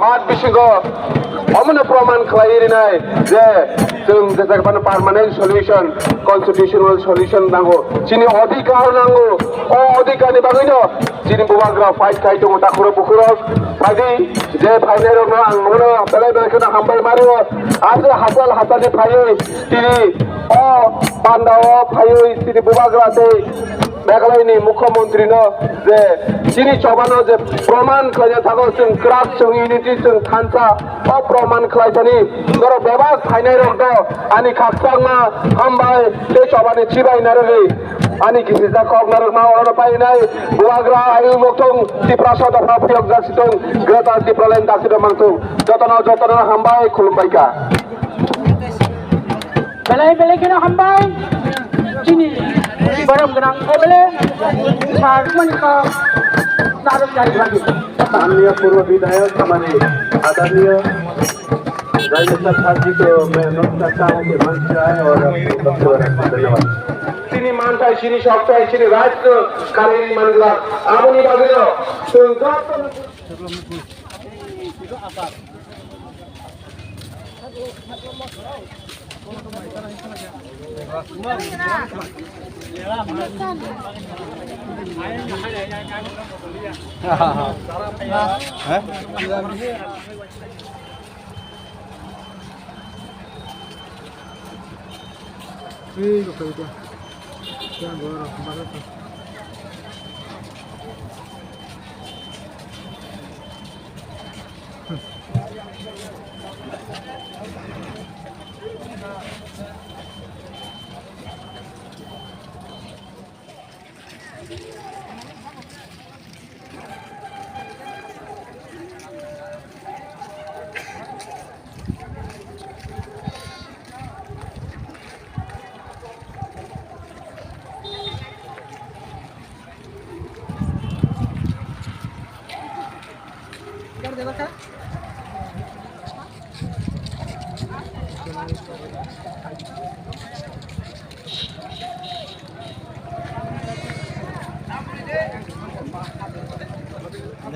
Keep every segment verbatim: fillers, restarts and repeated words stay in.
Mat bisingo omono proman khlai rinai je chwng je jaga phano permanent solution, constitutional solution nango, chini odhikar nango, o odhikar ni bagwino chini bubagra fight khai tongo takhurok bukhurok. Phaidi je phainairokno ang bono belai belai kheno hambai mario, ase hachal hachalni phaiwi tini o pandao phaiwi chini bubagra tei Meghalaya ni Mukhyamantri no je chini chobano je proman khlaina thago chwng kwrak chwng unity chwng thansa o proman khlaisani norok bebak phainai rok do ani khakchangma hambai tei chobani chibai narwgwi ani kisijak kok narwkma oro painai bubagra ayung nokthong Tiprasa dopha phiyokjak situng Greater Tipraland dakti do mangthung jotono jotono hambai khulumbaikha. Belai belai kheno hambai chini borom gwnang M L A sir mani kok narwk jari bagi. माननीय पूर्व विधायक हमारे आदरणीय राजेश सर जी को मैं अनुरोध करता हूँ कि मंच पे आए और वक्तव्य रखें। धन्यवाद। Chini manthai, chini sokthai, chini rajyo karwi manglak. Aboni bagwino chwng joto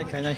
Khainai.